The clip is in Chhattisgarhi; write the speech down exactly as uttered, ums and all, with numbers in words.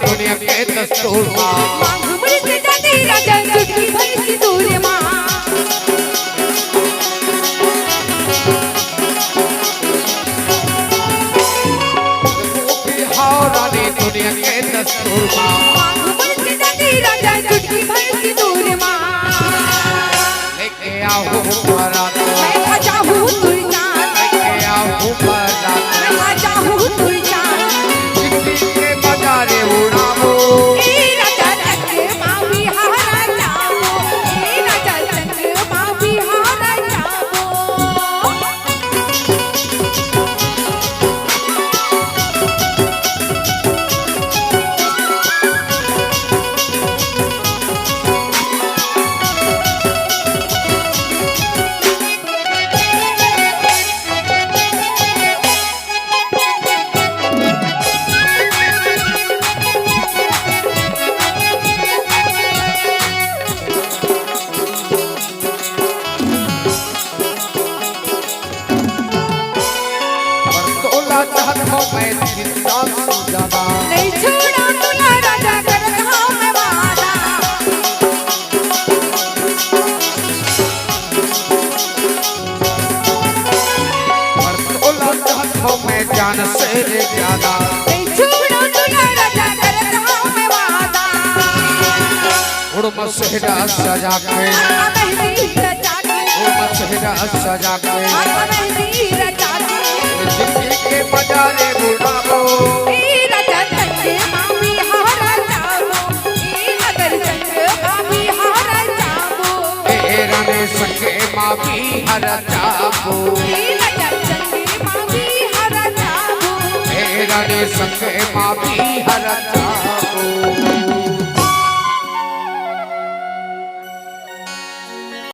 दुनिया के दस्तूर मा। मांग मुड़ के जाती राजा चुटकी भर सिंदूर मा। गोपी हाव रानी दुनिया के दस्तूर मा। मांग मुड़ के जाती राजा चुटकी भर सिंदूर मा। लेके आहूं बारात। मैं खा जाहूं तुई जान। लेके आहूं बारात। मैं खा जाहूं तुई जान। चिट्ठी के बजारे उड़ाबो। ए राजा चंद्रमा बिहार जाबो। ए राजा चंद्रमा बिहार जाबो। पर तोला चाहत हंव मैं जिंदा से ज्यादा। नहीं छोड़ा तोला राजा करत हंव मैं वादा। पर तोला चाहत हंव मैं जान से रे ज्यादा। नहीं छोड़ा तोला राजा करत हंव मैं वादा। उड़ मसेहरा सजा के। आ मेहंदी रचा के। उड़ मसेहरा सजा के। आ मेहंदी रचा के। जिंदगी के बजारे उड़ाबो। ए राजा चंद्रमा बिहार जाबो। ए नगर चंद्रमा बिहार जाबो। ए रानी संगे मा बिहार जाबो। ए नगर चंद्रमा बिहार जाबो। ए रानी संगे मा बिहार जाबो।